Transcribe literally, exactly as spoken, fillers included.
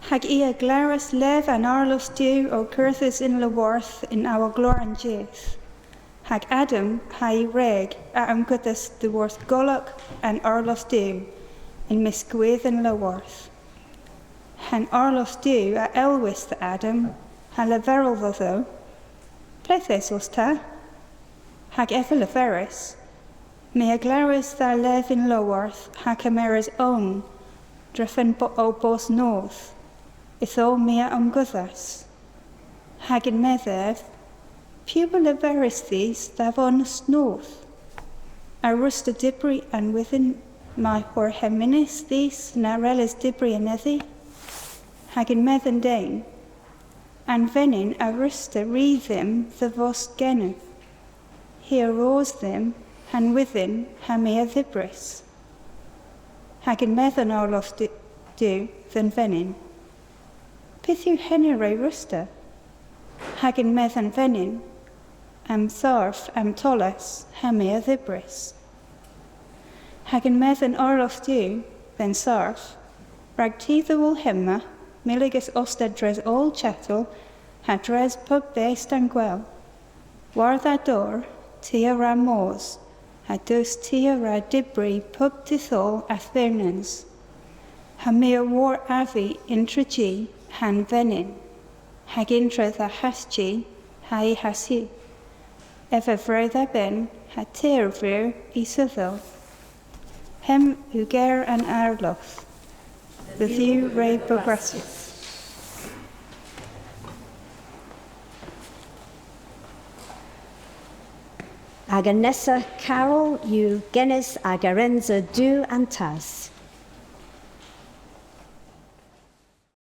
Hag i a glewas lev an Arlodh Duw ow kerdhes yn lowarth yn agan glor an jydh. Hag Adam ha'y wreg a omgudhas dhyworth golok an Arlodh Duw yn mysk gwydh an lowarth. Ha'n Arlodh Duw a elwis dhe Adam, ha leverel dhodho, "Ple'th esos ta?" Hag ev a leveris, "My a glewas dha lev yn lowarth ha kemeres own, drefen bo-, ow bos noth, ytho my a omgudhas." Hag yn-medh ev, "Piw a leveris dhis dha vones noth? A wrusta dybri an wydhyn may hwarhemmynys dhis na wrellis dybri anedhi?" Hag yn-medh an den, "An venyn a wrusta ri dhymm dhe vos genev. Hi a ros dhymm ha'n wydhyn ha my a dhybrys." Hag yn-medh an Arlodh Duw dhe'n venyn, "Pyth yw henna re wrusta?" Hag yn-medh an venyn, "A'm sarf a'm tollas ha my a dhybrys." Hag yn-medh an Arlodh Duw dhe'n sarf, "Rag ty dhe wul hemma, mylliges os ta dres oll chatel, ha dres pub best a'n gwel. War dha dor ty a wra mos, ha dus ty a wra dybri pub tydh oll a'th bewnans. Ha my a wor avi yntra jy ha'n venyn, hag yntra dha hass jy ha'y hass hy. Ev a vri dha benn, ha teyr vri y sodhow. Hemm yw ger an Arlodh. Dhe Dhuw re bo grassys." Hag an nessa karol yw genys a gerensa Duw an Tas.